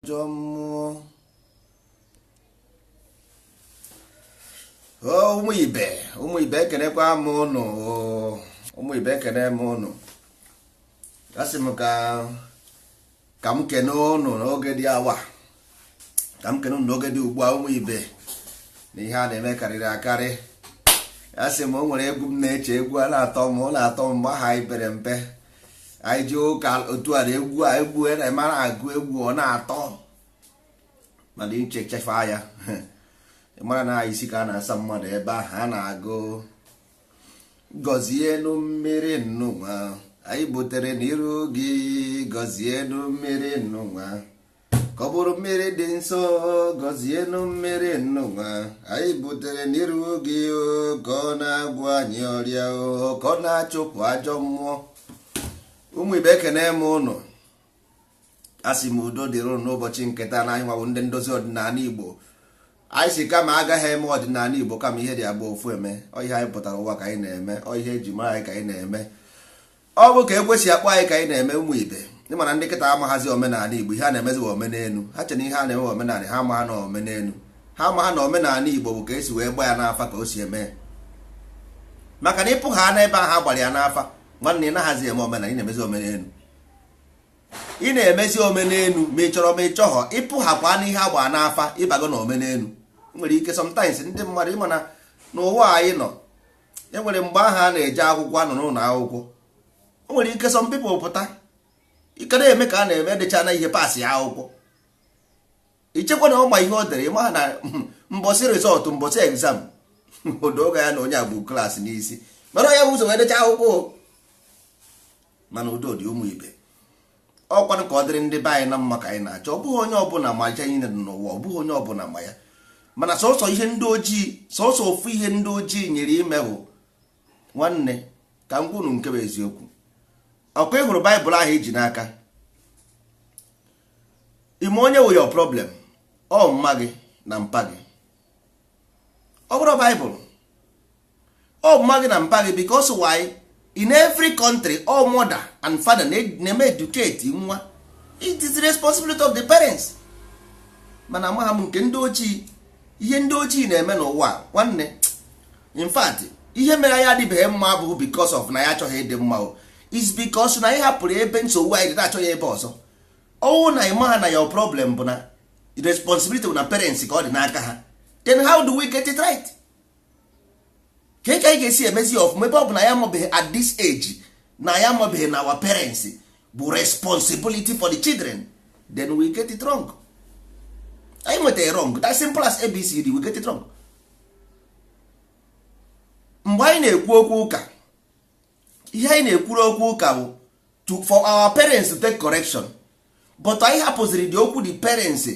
Ajọ mmụọ. Ụmụ ibe, ụmụ ibe, ekenekwa m ụnụ. Ụmụ ibe, ekene m ụnụ. Asị m ka m kene ụnụ n'oge dị awa, ka m kene ụnụ n'oge dị ugbu a. Ụmụ ibe, na ihe a na-eme karịrị akarị. Asị m, o nwere egwu m na-eche, egwu a na-atọ m, ọ na-atọ m mgbe aha anyị pere mpe. Anyị ji ụka otu a na egwu a, egwu a na-eme, na-agụ egwu, ọ na-atọ. Mana iche chefa ya, mara na isi ka a na-asa mmadụ ebe ahụ a na-agụ: "Gọzienu mmiri nnụnwa anyị butere n'iru gị, gọzienu mmiri nnụnwa ka ọ bụrụ mmiri dị nsọ, gọzienu mmiri nnụnwa anyị butere n'iru gị, ka ọ na-agwọ anyị ọrịa, ka ọ na-achụpụ ajọ mmụọ." Ụmụ ibe, ekene m ụnụ. Asị m, udo dịrị ụnụ n'ụbọchị nke taa. Na anyị nwabụ ndị ndozi ọdịnala Igbo. Anyị si kama agaghị eme ọdịnala Igbo, kama ihe dị agba ofu eme. Ọ ihe anyị pụtara ụwa ka anyị na-eme, ọ ihe eji mara anyị ka anyị na-eme, ọ bụ ka ekwesị akpọ anyị ka anyị na-eme. Ụmụ ibe, ịmana ndị kịta amaghazi omenala Igbo. Ihe a na-emezi bụ omenelu. Ha chere ihe a na-eme omenala. Ha ama ha na omenelu, ha ama ha na omenala Igbo bụ ka esi wee gba ya n'afa, ka o si eme. Maka na ịpụ ha n'ebe ahụ a gbara ya n'afa, nwanne, ị naghazi eme omenala, ị na-emezi omenelu. Ị na-emezi omenelu ma ị chọrọ ma ị chọghọ. Ịpụ ha kwa n'ihe agba n'afa, ịbago na omenelu. Nwere ike sometimes ndị mmadụ, ịma na n'ụwa anyị nọ, e nwere mgbe ahụ a na-eje akwụkwọ, anọ n'ụlọ akwụkwọ. O nwere ike some people pụta ike na-eme ka a na-eme dịcha na ihe pass ya akwụkwọ, ichekwa na ọ ma ihe o dere. Ịma na mbọsị result, mbọsị exam, odoga ya na onye a bụ class n'isi, mana onye bụ ụzọ wee decha akwụkwọ. Mana udo dị, ụmụ ibe. Ọkwanụ ka ọ dịrị ndị be anyị na mma ka anyị na-achọ. Ọ bụghị onye ọbụla ma ihe niile dị n'ụwa, ọ bụghị onye ọbụla ma ya. Mana sọsọ ihe ndị ojii, sọsọ ofu ihe ndị ojii nyere ime bụ, nwanne, ka m gwunu nke bụ eziokwu. Ọkwa ị hụrụ Baịbụl ahụ iji n'aka ime, onye wụ your problem? Ọ mma gị na mpa gị. Ọ bụrụ Baịbụl, ọ mma gị na mpa gị. Because why? In every country, all mother and father na-eme educate nwa. It is the responsibility of the parents. Mana amagha m nke ndị ojii, ihe ndị ojii na-eme n'ụwa. Nwanne, in fact, ihe mere anyị adịbeghị mma abụghị because of na ya achọghị ịdị mma o, is because na anyị hapụrụ ebe nsogbu anyị dị, na-achọghị ebe ọzọ. Ọnwụ na ịma ha na your problem bụ na responsibility bụ na parents, ka ọ dị n'aka ha. Then how do we get it right? Ka anyị ga-esi emezi ya ọfụma, ebe ọ bụ na ya amabeghị at this age, na ya amabeghị na our parents bụ responsibility for the children? Then we get it wrong. Anyị nwetara wrong. That simple as ABCD. We get it wrong. Mgbe anyị na-ekwu okwu ụka, ihe anyị na-ekwuru okwu ụka bụ to for our parents to take correction. But anyị hapụziri the okwu the parents,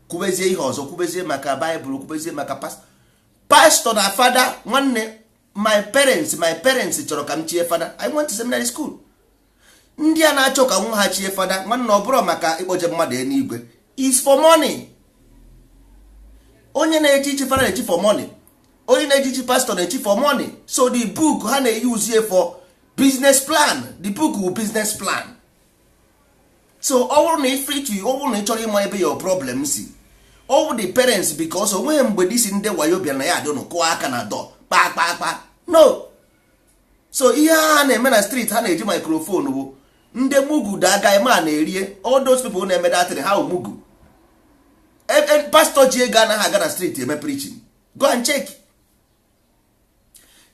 kwubezie ihe ọzọ, kwubezie maka Baịbụl, kwubezie maka pastor na fada. Nwanne, my parents chọrọ ka m chie fada. I went to seminary school. Ndị a na-achọ ka nwa ha chie fada, nwanne, ọ bụrụ maka ịkpọje mmadụ eluigwe, is for money. Onye na-eji ichi fada na-echi for money. Onye na-eji ichi pastor na-echi for money. So the book ha na-use for business plan. The book will business plan. So ọ bụrụ na ifrichi, ọ bụrụ na ị chọrọ ịma ebe your problem si, ọ bụ the parents, because o nweghị mgbe disi ndị wayo bịara na ya adị ụnụ kụọ aka na dọ kpa kpa kpa. No. So ihe ha na-eme na street, ha na-eji microphone, bụ ndị mugu daga ma na-erie. All those people na-eme that, ha mugu. Pastor ji ego anaghị aga na street eme preaching. Go and check.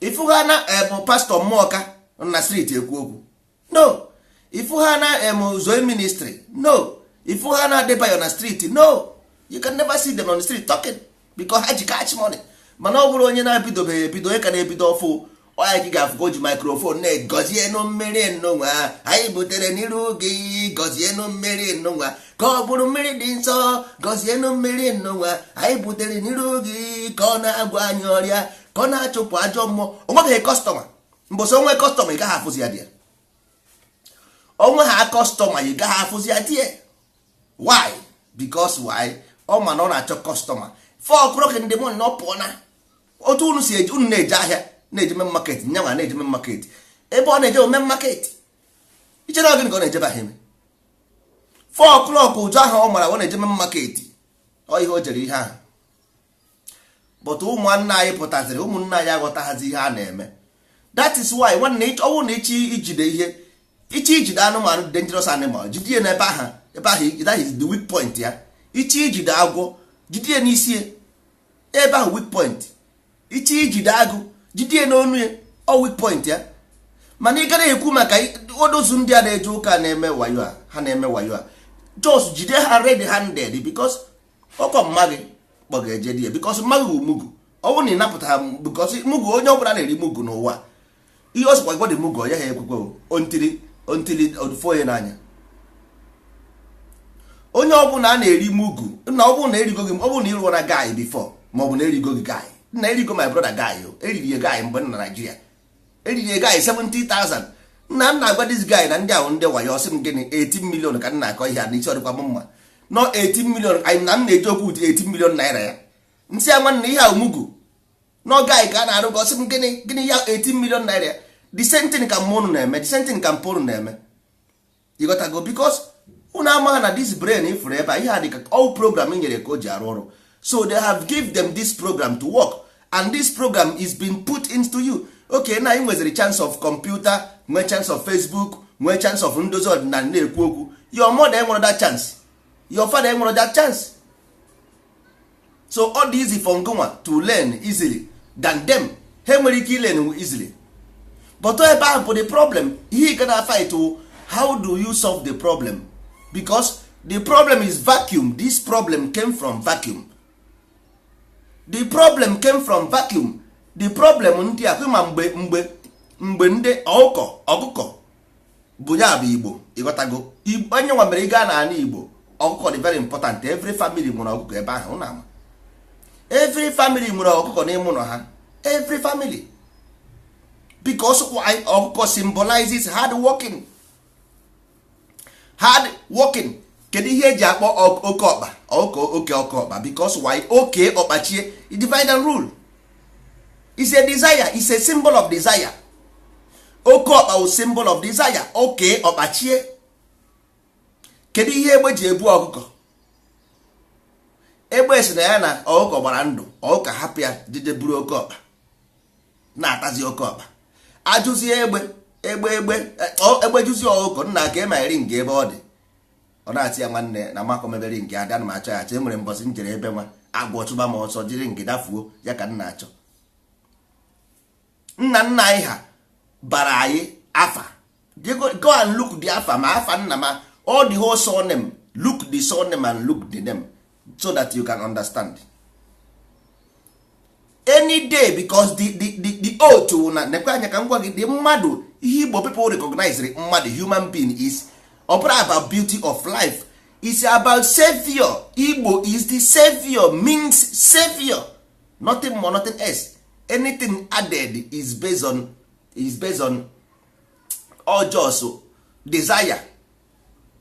Ifu ha na em pastor mmụọka na street ekwu okwu? No. Ifu ha na em Zoe ministry? No. Ifu ha na Adebayo na street? No. You can never see them on the street talking, because ha ji cash money. Mana ọ bụrụ onye na-ebidobeghị ebido, onye ka na-ebido ọfụ, ọya ka ị ga-afụ ka o ji microphone na-egọzienu mmiri nnụnwa anyị butere n'iru gị, gọzienu mmiri nnụnwa ka ọ bụrụ mmiri dị nsọ, gọzienu mmiri nnụnwa anyị butere n'iru gị ka ọ na-agwọ anyị ọrịa, ka ọ na-achụpụ ajọ mmụọ. O nwebeghị customer. Mbọsị onwe customer, ị gaghị afụzi ya. Dị onwe ha customer, ị gaghị afụzi ya die. Why? Because why? Ọ ma na ọ na-achọ customer 4 o'clock in the morning na ọ pụọ na otu unu si eji, unu na-eje ahịa, na-eje main market, nyanwa na-eje main market. Ebe ọ na-eje main market, ichere gịnị ka ọ na-ejebe ahịa eme? 4 o'clock ụjọ ahụ ọ mara, ọ na-eje main market. Ọ ihe o jere ihe ahụ. But ụmụnna anyị pụtaziri, ụmụnna anyị aghọtaghazi ihe a na-eme. That is why, nwanne, ọnwụ na ịchị ijide ihe, ịchị ijide anụmanụ, dangerous animal, jide ya n'ebe ahụ, ebe ahụ, that is the weak point ya. Ịchị ijide agwọ, jide ya n'isi ya, ebe ahụ weak point. Ịchị ijide agụ, jide ya n'onu ya, ọ weak point ya. Mana ị gara ekwu maka odozu ndị a na-eje ụka na-eme wayo a, ha na-eme wayo a, just jide ha red handed, because ọkọ mma gị kpọga eje di ya, because mma gị bụ mugu. Ọ bụrụ na ị napụta ha, because mugu, onye ọbụla na-eri mugu n'ụwa, ihe ọ sịkwa gwọdị mugu, ya ha ekwekwe ontili ontili ofo ya n'anya. Onye ọbụla a na-eri mugu na ọ bụrụ na erigo gị, ọ bụrụ na ịrụọ na guy before, ma ọ bụ na erigo gị guy, na erigo my brother guy, o eriri ya guy mgbe m na Nigeria, eriri ya guy 70,000. Nna m na-agwa this guy na ndị ahụ ndị wayo. Ọsị m gịnị? 18 million ka m na-akọ ihe a n'isi. Ọ dịkwa m mma nọ 18 million anyị na m na-eji okwu ụdị 18 million naira ya. Nsị ya, nwanne, ihe ahụ mugu nọ guy ka a na-arụ gị. Ọsị m gịnị? Gịnị ya 18 million naira ya? The same thing ka mmụnụ na-eme, the same thing ka mpụrụ na-eme. Ịghọtago? Because unu amaghị na this brain ifuru ebe a, ihe a dị ka all program nyere ka o ji arụ ọrụ. So they have give them this program to work, and this program is being put into you. Okay, na ị nweziri chance of computer, nwee chance of Facebook, nwee chance of ndozi ọdịnala na-ekwu okwu. Your mother enwere that chance, your father enwere that chance. So ọ dị easy for ngụnwa to learn easily than them. Ha nwere ike ilearn easily, but ebe ahụ bụ the problem. Ihe ị gana fight, how do you solve the problem? Because the problem is vacuum. This problem came from vacuum. The problem came from vacuum. The problem ndị a ma mgbe ndị ọkụkọ ọkụkọ bụ ya bụ Igbo. Ịghọtago? Onye nwa mere ị gaa n'ala Igbo, ọkụkọ dị very important. Every family nwere ọkụkọ ebe ahụ. Ụnụ ama every family nwere ọkụkọ n'ime ụlọ ha, every family. Because why? Ọkụkọ symbolizes hard working, hard working. Kedu ihe eji akpọ oke ọkpa oke oke oke ọkpa? Because why? Oke ọkpachie, divide and rule is a desire, is a symbol of desire. Oke ọkpa wụ symbol of desire. Oke ọkpachie. Kedu ihe egbe ji ebu ọkụkọ? Egbe si na ya na ọkụkọ gbara ndụ, ọkụkọ hapụ ya jide buru oke ọkpa na-atazi oke ọkpa. Ajụzie egbe, egbe, egbe, egbe jụzie ọkụkọ, nna, ka ema eri nke ebe ọ dị, ọ na-atị ya, nwanne, na makọ mebere nke ada na m achọ ya achọ. Enwere mbọsị m jere ebe nwa agwọ chụba m ọsọ, jiri nke dafuo ya ka m na-achọ. Nna nna anyị ha bara anyị afa. Go and look the afa, ma afa nna, ma all the whole surname. Look the surname and look the name so that you can understand any day, because the oath na nekwe anya ka m gwa gị the mmadụ. Ihe Igbo people recognize, mmadụ, human being, is ọ bụrụ about beauty of life, is about savior. Igbo is the savior, means savior, nothing more, nothing else. Anything added is based on all just desire,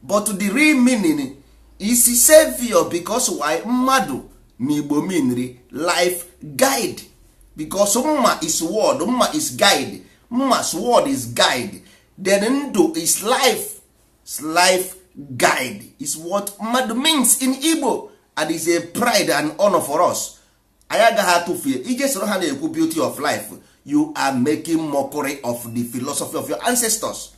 but the real meaning is savior. Because why? Mmadụ na Igbo meanri life guide, because mma is word, mma is guide, mma word is guide, then ndụ is life, life guide is what mmadụ means in Igbo, and is a pride and honor for us. Anyị agaghị atụfue ije soro ha na-ekwu beauty of life. You are making mockery of the philosophy of your ancestors.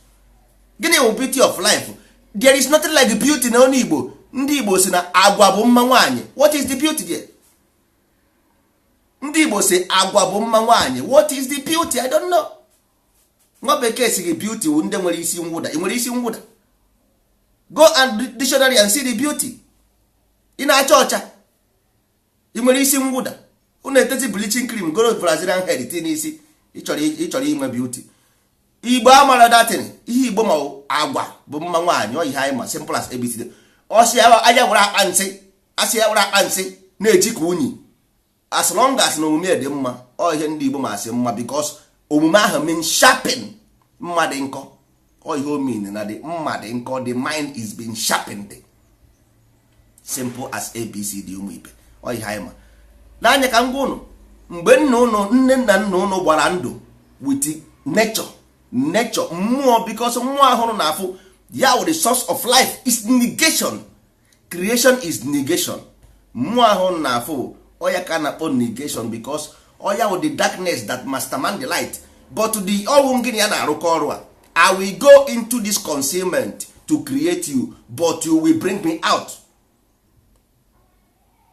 Gịnị bụ beauty of life? There is nothing like beauty na onye Igbo. Ndị Igbo si na agwa bụ mma nwaanyị. What is the beauty there? Ndị Igbo si agwa bụ mma nwaanyị. What is the beauty? I don't know. Nwa bekee si gị beauty wụ ndị nwere isi mwụda. Ị nwere isi mwụda? Go and dictionary and see the beauty. Ị na-acha ọcha, ị nwere isi mwụda. Unu etezi bleaching cream, goro Brazilian head tinye n'isi. Ịchọrọ inwe beauty. Igbo amara datin. Ihe Igbo ma agwa bụ mma nwaanyị, ọ ihe anyị ma. Simple as ABCD. Ọsị anya were akpa nsị, asị ya were akpa nsị na-eji ka unyi. As long as na omume dị mma, ọ ihe ndị Igbo ma asị mma, because omume ahụ mean sharpen, mma dị nkọ. Ọ ihe o mean na the mma dị nkọ, the mind is being sharpened. Simple as ABCD. Ụmụ ibe, ọ ihe anyị ma n'anya ka m gwa ụnụ. Mgbe nna ụnụ, nne nna nna ụnụ gbara ndụ with nature, nature, mmụọ, because mmụọ ahụrụ na-afụ Ya wụ the source of life is negation. Creation is negation. Mmụọ ahụ na-afụ oya ka a na-akpọ negation, because oya wụ the darkness that mastermind the light. But the ọwụ gịnị ya na-arụkọ ọrụ a? I will go into this concealment to create you, but you will bring me out.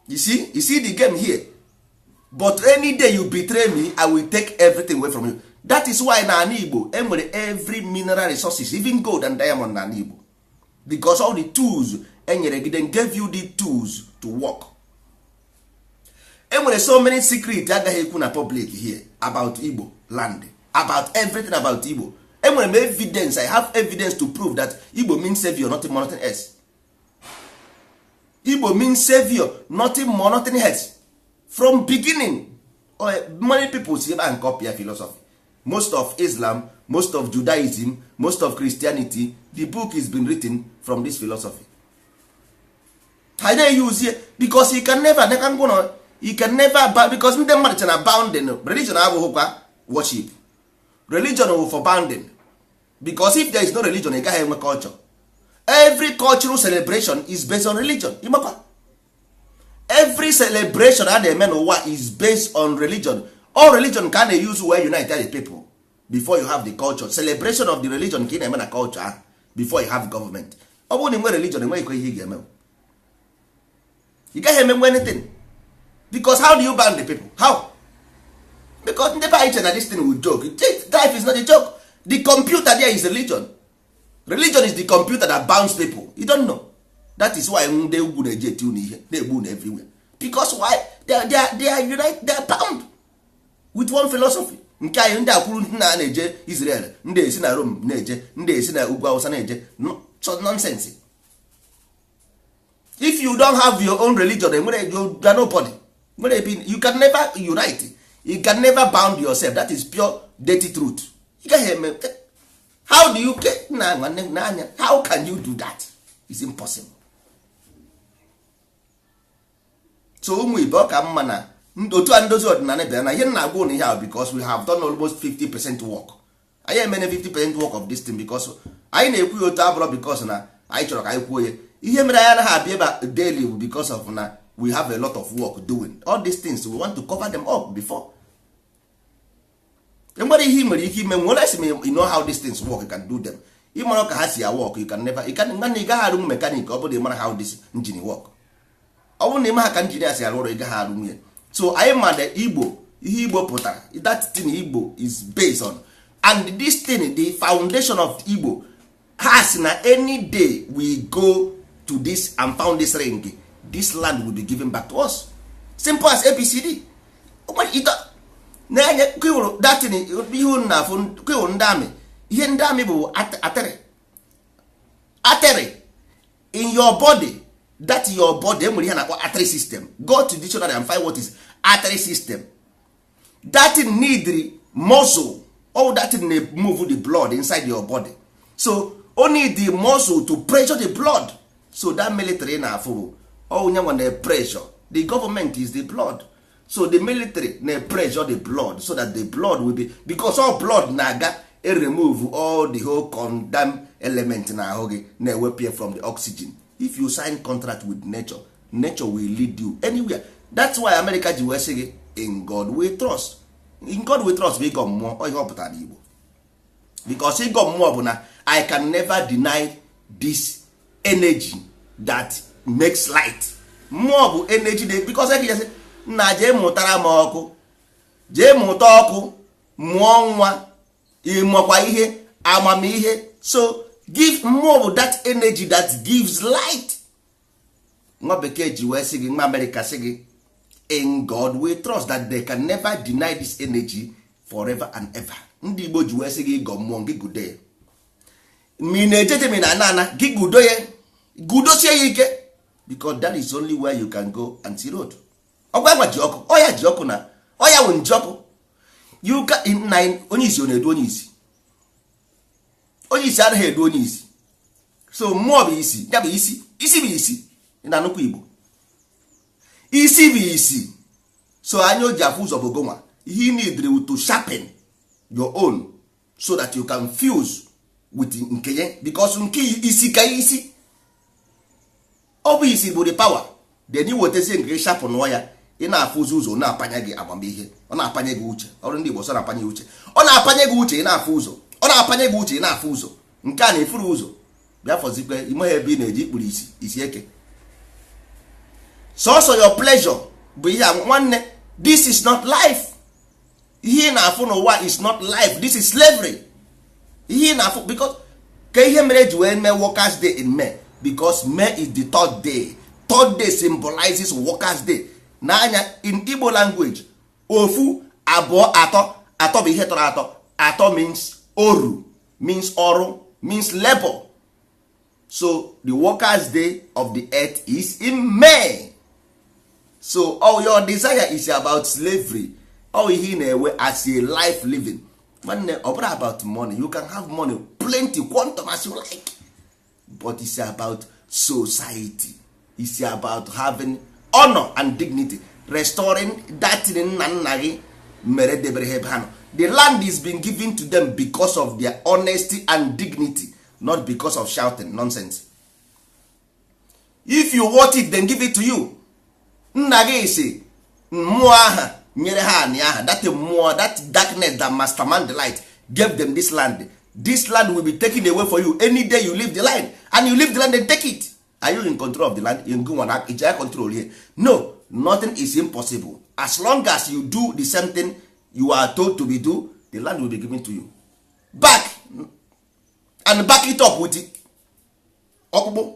You see, you see the game here. But any day you betray me, I will take everything away from you. That is why na ala Igbo enwere every mineral resources, even gold and diamond na ala Igbo, because all the tools enyere gị, then gave you the tools to work. Enwere so many secret agaghị ekwu na public here about Igbo land, about everything about Igbo. Enwere m evidence. I have evidence to prove that Igbo means savior, nothing more, nothing else. Igbo means savior, nothing more, nothing else. From beginning, many people si ebe ahụ copy philosophy. Most of Islam, most of Judaism, most of Christianity, the book is been written from this philosophy. Ha na-use it because you can never you can never, because ndị mmadụ che na bounding religion abụghịkwa worship. Religion wụ for bounding, because if there is no religion, ị gaghị enwe culture. Every cultural celebration is based on religion. Ịmakwa every celebration a na-eme n'ụwa is based on religion. All religion ka a na-use wee unite the people. Before you have the culture, celebration of the religion ka ị na-eme na culture ahụ before you have government. Ọ bụrụ na ị nwere religion, enweghịkwa ihe ị ga-eme. Ị gaghị emenwe anything, because how do you bound the people? How? Because ndị be anyị che na this thing will joke. Life is not a joke. The computer there is religion. Religion is the computer that bounds people. You don't know. That is why ndị ugwu na-eji eti unu ihe, na-egbu unu everywhere. Because why? They are united, they are bound with one philosophy. Nke anyị ndị akwuru nna na-eje Israel, ndị esi na Rome na-eje, ndị esi na ugwu Awụsa na-eje. So nonsense. If you don't have your own religion, enwere you are nobody. Nwere ebe you can never unite, you can never bound yourself. That is pure dirty truth. You gaghị eme. How do you get na nwanne n'anya? How can you do that? It's impossible. So ụmụ ibe, ọ ka mma na otu a ndozi ọdịnala bịara na ihe m na-agwa ụnụ ihe ahụ, because we have done almost 50% work. Anyị emene 50% work of this thing, because anyị na-ekwu ya otu abụrọ because na anyị chọrọ ka anyị kwuo ya. Ihe mere anyị anaghị abịa ebe a daily bụ because of na we have a lot of work doing all these things. We want to cover them up before. Enwere ihe ị nwere ike ime nwere esi you know how these things work, you can do them. Ị mara ka ha si work, you can never, you can, nwanne, ị gaghị arụ mechanic ọ bụrụ ị mara how this engine work. Ọ bụrụ na ị maha ka injinia si arụ ọrụ, ị gaghị arụ nwunye. So anyị ma na Igbo, ihe Igbo pụtara, that thing Igbo is based on, and this thing, the foundation of Igbo has na any day we go to this and found this ring, this land will be given back to us. Simple as ABCD. Na-anya kwewụrụ datin ihe unu na-afụ kwewụrụ ndị amị, ihe ndị amị bụ atịrị atịrị in your body. That your body enwere ihe na-akpọ artery system. Go to dictionary and find what is artery system. That thing need muscle. All that thing na move the blood inside your body, so only the muscle to pressure the blood. So that military na-afụ bụ onye nwa na pressure. The government is the blood. So the military na pressure the blood so that the blood will be, because all blood na-aga e remove all the whole condemn element na ahụ gị, na-ewepụ from the oxygen. If you sign contract with nature, nature will lead you anywhere. That's why America ji wee sị gị, "In God we trust." In God we trust bụ ịgọ mmụọ. Ọ ihe ọ pụtara n'Igbo, because ịgọ mmụọ bụ na I can never deny this energy that makes light. Mmụọ bụ energy dị, because ekijesi nna jee mụtara m ọkụ, jee mụta ọkụ, mụọ nwa, ịmụkwa ihe amamihe. So give mmụọ bụ that energy that gives light. Nwa bekee ji wee sị gị, nwa Amerịka sị gị, "In God we trust," that they can never deny this energy forever and ever. Ndị Igbo ji wee sị gị ịgọ mmụọ gị gudo ya, ma ị na-ejeje ma ị na-ana ana gị, gudo ya, gudosie ya ike, because that is only where you can go and see road. Ọgwa gwa ji ọkụ, ọya ji ọkụ na ọya wụ nji ọkụ. You can na onye isi ọ na-edu onye isi, onye isi anaghị edu onye isi. So mmụọ bụ isi, ya bụ isi, isi bụ isi. Ị na-anụkwa Igbo, isi bụ isi. So anya o ji afụ ụzọ bụ gonwa. Ihe ị need to sharpen your own so that you can fuse With nke ya, because nke isi ka isi, ọ bụ isi bụ the power. Then i wetazie nke gị, sharpen ya. Ị na-afụzi ụzọ, na-apanye gị amamihe, ọ na-apanye gị uche. Ọrụ ndị Igbo sọ na-apanye uche, ọ na-apanye gị uche, ị na-afụ ụzọ. Ọ na-apanye gị uche, ị na-afụ ụzọ. Nke a na-efuru ụzọ bịa fọzikwe ime ebe ị na-eji ikpuru isi isi eke. Sọsọ your pleasure bụ ihe a. Nwanne, this is not life. Ihe ị na-afụ n'ụwa is not life. This is slavery, ihe ị na-afụ. Because ka ihe mere eji wee mee Workers Day in May? Because May is the third day. Third day symbolizes Workers Day. N'anya in Igbo language, ofu, abụọ, atọ. Atọ bụ ihe tọrọ atọ. Atọ means oru, means ọrụ, means labor. So the Workers Day of the earth is in May. So all your desire is about slavery. All ihe ị na-ewe as a life living, nwanne, ọ bụrụ about money, you can have money plenty, quantum as you like, but it's about society. It's about having honor and dignity, restoring that thing nna nna gị mere debere ha ebe ha nọ. The land is being given to them because of their honesty and dignity, not because of shouting nonsense. If you want it, then give it to you. Nna gị si mmụọ aha nyere ha anị aha. That mmụọ, that darkness that mastermind the light, gave them this land. This land will be taken away for you any day you leave the line, and you leave the land and take it. Are you in control of the land? You go on ije control here? No, nothing is impossible. As long as you do the same thing you are told to be do, the land will be given to you back, and back it up with ọkpụkpụ.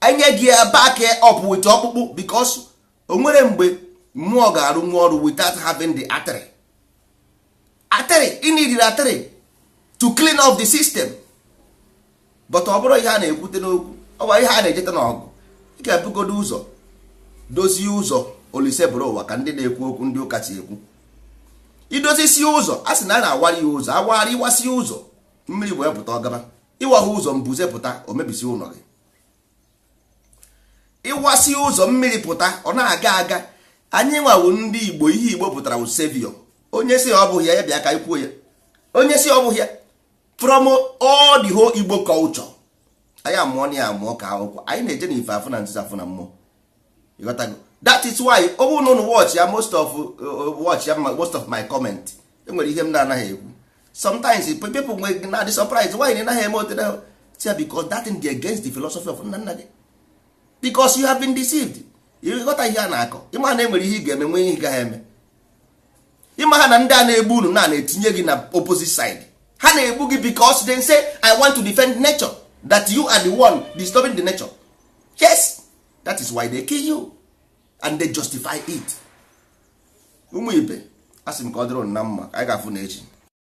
Enye gị ya, back up with ọkpụkpụ, because o nwere mgbe mmụọ ga-arụ nwa ọrụ without having the atịrị. Atịrị, ị need atịrị to clean up the system. But ọ bụrụ ihe a na-ekwute n'okwu, ọ bụ ihe a na-ejete n'ọgụ. Ị ga-ebugodo ụzọ dozie ụzọ. Olise bụrụ ụwa ka ndị na-ekwu okwu, ndị ụka si ekwu, idozisi ụzọ. A sị na a na-awara ya ụzọ, awara ịwasị ụzọ, mmiri wee pụta, ọgaba. Ịwahụ ụzọ, mbuze pụta, o mebisi ụlọ gị. Ịwasị ụzọ, mmiri pụta, ọ na-aga aga. Anyị nwawu ndị Igbo. Ihe Igbo pụtara wụ savior. Onye si ọ bụghị ya, ya bịa ka anyị kwuo ya. Onye si ọ bụghị ya, from all the whole Igbo culture, anyị amụọ na ya amụọ ka akwụkwọ. Anyị na-eje n'ife afụ na nziza, afụ na mmụọ. Ịghọtago? That is why ọ bụrụ na unu watch ya, most of watch ya, most of my comment, enwere ihe m na-anaghị ekwu. Sometimes people nwe na-adị surprise, why na naghị eme otu ahụ? Tia, because that thing dey against the philosophy of nna nna gị, because you have been deceived. Ịghọta ihe a na-akọ? Ịma na enwere ihe ị ga-eme, nwee ihe ị gaghị eme. Ịma ha na ndị a na-egbu unu na na-etinye gị na opposite side. Ha na-egbu gị because they say, "I want to defend nature," that you are the one disturbing the nature. Yes, that is why they kill you and they justify it. Ụmụ ibe, a sị m ka ọ dịrị unu na mma. Anyị ga-afụ na echi.